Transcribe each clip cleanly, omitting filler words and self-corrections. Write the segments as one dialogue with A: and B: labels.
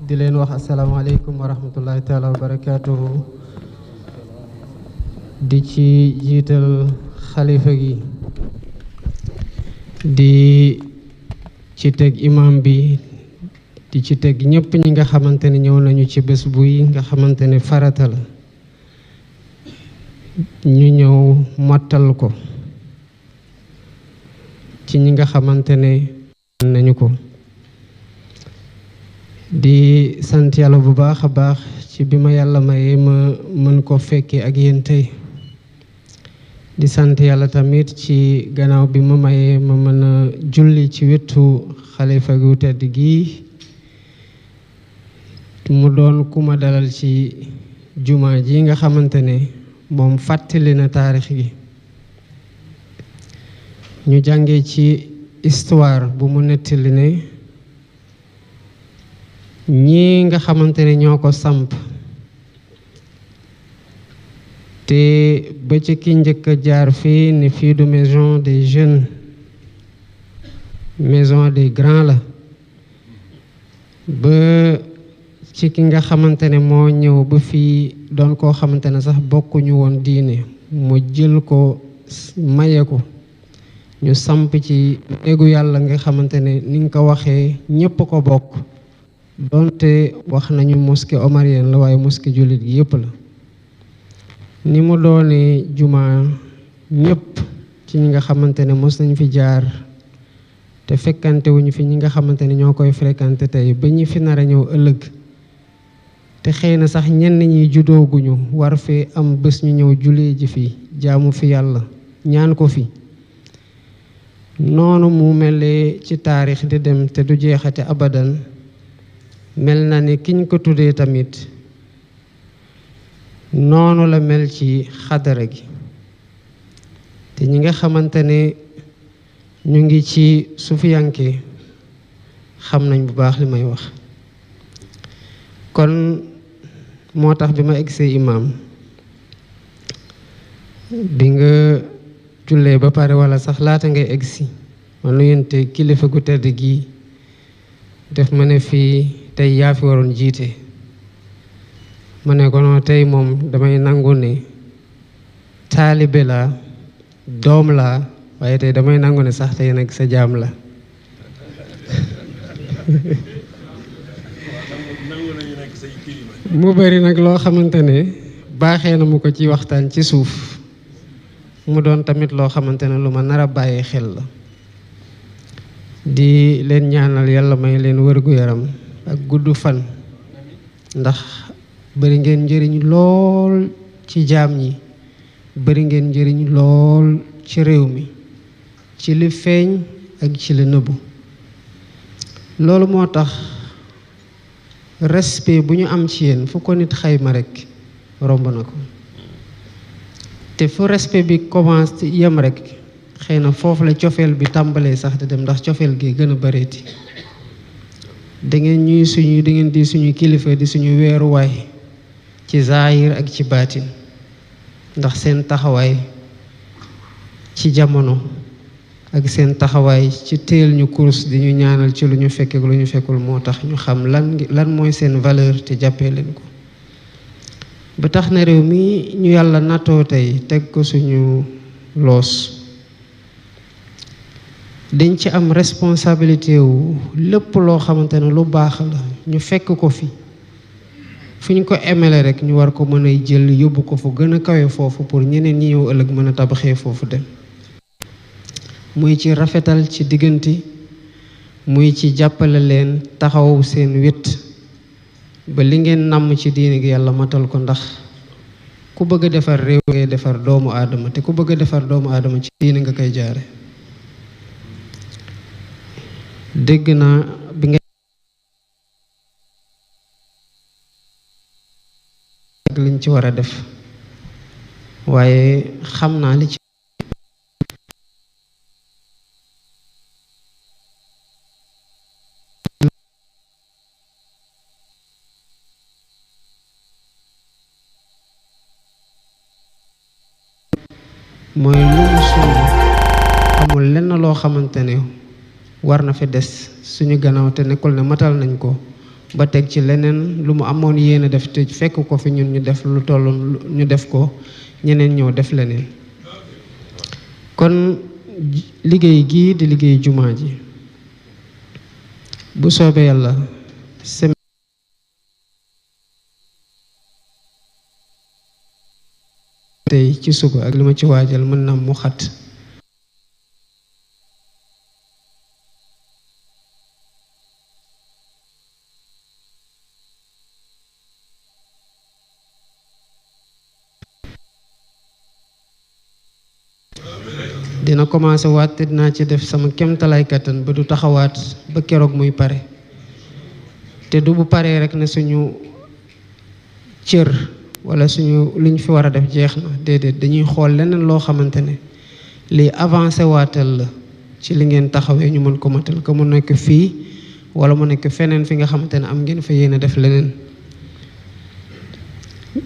A: di leen wax asalaamaaleykum wa rahmatullahi taala wa barakaatuhu di ci jiital xalifa gi di ci teg imam bi di ci teg ñëpp ñi nga xamante ne ñëw nañu ci bés buy nga xamante ne farata la ñu ñëw mottal ko ci ñi nga xamante ne nañu ko di sant yàlla bu baax a baax ci bi ma yàlla mayee ma mën ko fekkee ak yéen tey di sant yàlla tamit ci gannaaw bi ma mayee ma mën a julli ci wetu xalifa gu tedd gi mu doon ku ma dalal ci juma ji nga xamante ne moom fàttali na taarix gi ñu jàngee ci histoire bu mu nettali ne ñi nga xamante ne ñoo ko samp te ba ci ki njëkk a jaar fii ni fii du maison des jeunes maison des grands la ba ci ki nga xamante ne moo ñëw ba fii doon koo xamante ne sax bokkuñu woon diine mu jël ko maye ko ñu samp ci néegu yàlla nga xamante ne ni nga ko waxee ñépp ko bokk donte wax nañu mosquée omarienne la waaye mosquée jullit gi yépp la ni mu doone juma ñépp ci ñi nga xamante ne mos nañ fi jaar te fekkante wuñu fi ñi nga xamante ne ñoo koy fréquenté tey ba ñi fi nar a ñëw ëllëg te xëy na sax ñenn ñi juddooguñu war fi am bés ñu ñëw jullee ji fi jaamu fi yàlla ñaan ko fi noonu mu melee ci taarix di dem te du jeexate abadan mel na ni kiñ ko tuddee tamit noonu la mel ci xadara gi te ñi nga xamante ne ñu ngi ci sufiyanke xam nañ bu baax li may wax kon moo tax bi ma egsee imaam bi nga jullee ba pare wala sax laata ngay egsi ma nuyante kilifa gu tedd gi def ma ne fii tey yaa fi waroon jiite ma ne ko non tey moom damay nangu ne taalibe la doom la waaye tey damay nangu ne sax tey nag sa jaam la mu bari nag loo xamante ne baaxee na mu ko ci waxtaan ci suuf mu doon tamit loo xamante ne lu ma nar a bàyyi xel la di leen ñaanal yàlla may leen wërgu yaram ak gudd fan ndax bari ngeen njëriñ lool ci jaam ñi bari ngeen njëriñ lool ci réew mi ci li feeñ ak ci li nëbbu loolu moo tax respect bu ñu am ci yéen fu ko nit xayma rekk romb na ko te fu respect bi commencé yem rekk xëy na foofu la cofeel bi tàmbalee sax di dem ndax cofeel gi gën a bareeti da ngeen di suñu kilifa di suñu weeruwaay ci zaahir ak ci baatin ndax seen taxawaay ci jamono ak seen taxawaay ci teel ñu kurus di ñu ñaanal ci lu ñu fekk ak lu ñu fekkul moo tax ñu xam lan mooy seen valeur te jàppee leen ko ba tax na réew mi ñu yàlla nattoo tey teg ko suñu loos dañ ci am responsabilité wu lépp loo xamante ne lu baax la ñu fekk ko fi fu ñu ko emele rek ñu war ko mën a jël yóbbu ko fu gën a kawe foofu pour ñeneen ñi ñëw ëllëg mën a tabaxee foofu dem muy ci rafetal ci diggante muy ci jàppale leen taxaw seen wét ba li ngeen namm ci diine gi yàlla matal ko ndax ku bëgg a defar réew ngay defar doomu aadama te ku bëgg a defar doomu aadama ci diine nga koy jaare dégg naa bi nga ak liñ ci war a def waaye xam naa li ci mooy lu mu suñu amul lenn loo xamante ne war na fi des suñu gannaaw te nekkul ne matal nañ ko ba teg ci leneen lu mu amoon yéene def te fekk ko fi ñun ñu def lu toll ñu def ko ñeneen ñëw def leneen. kon liggéey gii di liggéey jumaa ji bu soobee yàlla tey ci suba ak li ma ci waajal mën na mu xat dina commencé waat te dinaa ci def sama kemtalaay kattan ba du taxawaat ba keroog muy pare te du bu paree rek ne suñu cër wala suñu liñ fi war a def jeex na déedéet dañuy xool leneen loo xamante ne lii avancé waatal la ci li ngeen taxawee ñu mën ko matal ko mu nekk fii wala mu nekk feneen fi nga xamante ne am ngeen fa yéene def leneen.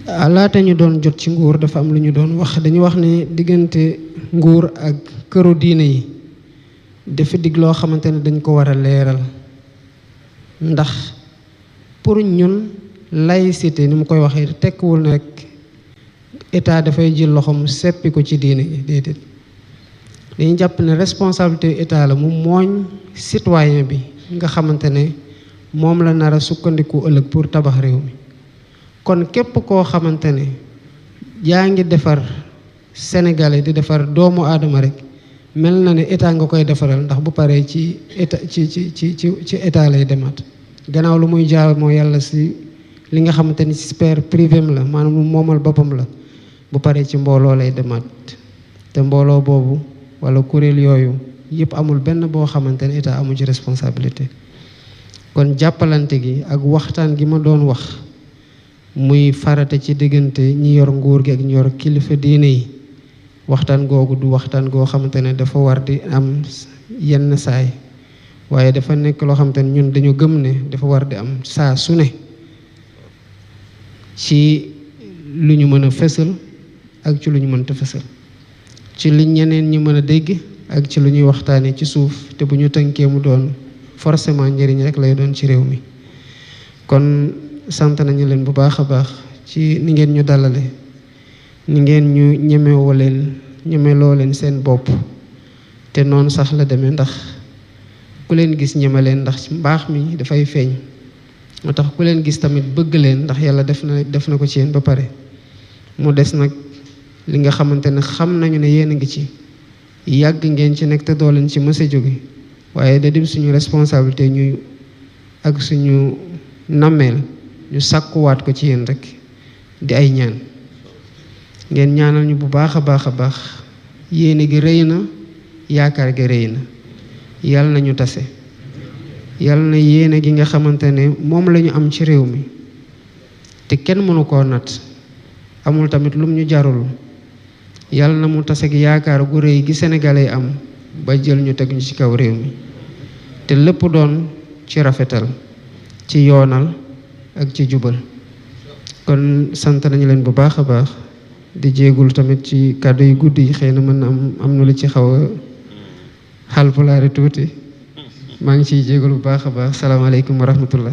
A: laata ñu doon jot ci nguur dafa am lu ñu doon wax dañu wax ne diggante nguur ak këru diine yi dafa dig loo xamante ne dañ ko war a leeral ndax pour ñun laïcité ni mu koy waxee tekkiwul ne rek état dafay jël loxoom seppi ko ci diine yi déedéet dañuy jàpp ne responsabilité état la mu mooñ citoyen bi nga xamante ne moom la nar a sukkandiku ëllëg pour tabax réew mi. kon képp koo xamante ne yaa ngi defar sénégalais di defar doomu aadama rek mel na ne état nga koy defaral ndax bu paree ci état ci état lay demaat gannaaw lu muy jaaw moo yàlla si li nga xamante ni sphère privée la maanaam lu moomal boppam la bu paree ci mbooloo lay demaat te mbooloo boobu wala kuréel yooyu yëpp amul benn boo xamante ne état amu ci responsabilité. kon jàppalante gi ak waxtaan gi ma doon wax muy farata ci diggante ñi yor nguur gi ak ñi yor kilifa diine yi waxtaan googu du waxtaan goo xamante ne dafa war di am yenn saay waaye dafa nekk loo xamante ne ñun dañu gëm ne dafa war di am saa su ne ci lu ñu mën a fësal ak ci lu ñu mënta fësal ci li ñeneen ñi mën a dégg ak ci lu ñuy waxtaanee ci suuf te bu ñu tënkee mu doon forcément njëriñ rek lay doon ci réew mi. kon sant nañu leen bu baax a baax ci ni ngeen ñu dalale ni ngeen ñu ñemeloo leen seen bopp te noonu sax la demee ndax ku leen gis ñeme leen ndax mbaax mi dafay feeñ moo tax ku leen gis tamit bëgg leen ndax yàlla def na ko ci yéen ba pare mu des nag li nga xamante ne xam nañu ne yéen a ngi ci yàgg ngeen ci nekk te doo leen ci mës a jóge waaye da dim suñu responsabilité ñuy ak suñu nammeel ñu sàkkuwaat ko ci yéen rek di ay ñaan ngeen ñaanal ñu bu baax a baax a baax yéene gi rëy na yaakaar gi rëy na yàlla na ñu tase yàlla na yéene gi nga xamante ne moom la ñu am ci réew mi te kenn mënu koo nat amul tamit lum ñu jarul yàlla na mu tase gi yaakaar gu rëy gi sénégalais am ba jël ñu teg ñu ci kaw réew mi te lépp doon ci rafetal ci yoonal ak ci jubal. kon sant nañu leen bu baax a baax di jéegul tamit ci kàddu yu guddi yi xëy na mën na am na lu ci xaw a xalpulaari tuuti maa ngi ciy jéegul bu baax a baax salaamaaleykum wa rahmatullah.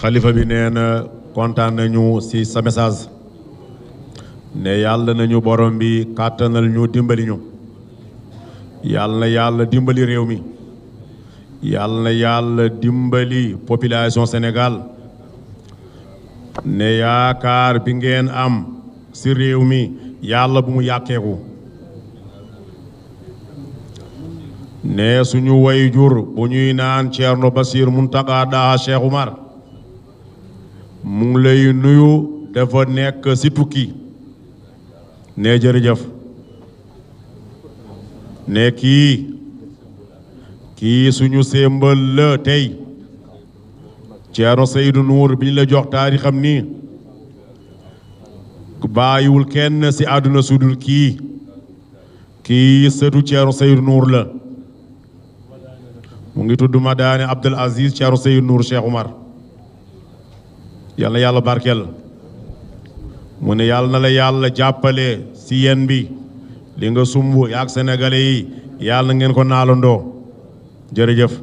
B: xalifa bi nee na kontaan nañu ci sa message ne yàlla nañu borom bi kàttanal ñu dimbali ñu yàlla na yàlla dimbali réew mi yàlla na yàlla dimbali population Sénégal ne yaakaar bi ngeen am ci réew mi yàlla bu mu yàqeeku ne suñu wayjur bu ñuy naan Thierno Basir Mountaga Daha Cheikh Oumar mu ngi lay nuyu dafa nekk ci tukki ne jërëjëf ne kii suñu sémbal la tey Thierno Seydou Nour bi ñu la jox taarixam nii bàyyiwul kenn ci àdduna sudul kii sëtu Thierno Seydou Nour la mu ngi tudd Madani Abdel Aziz Thierno Seydou Nour Cheikh Oumar yàlla na yàlla barkeel mu ne yàlla na la yàlla jàppale si yéen bi li nga sumb yaak sénégalais yi yàlla na ngeen ko naalandoo jërëjëf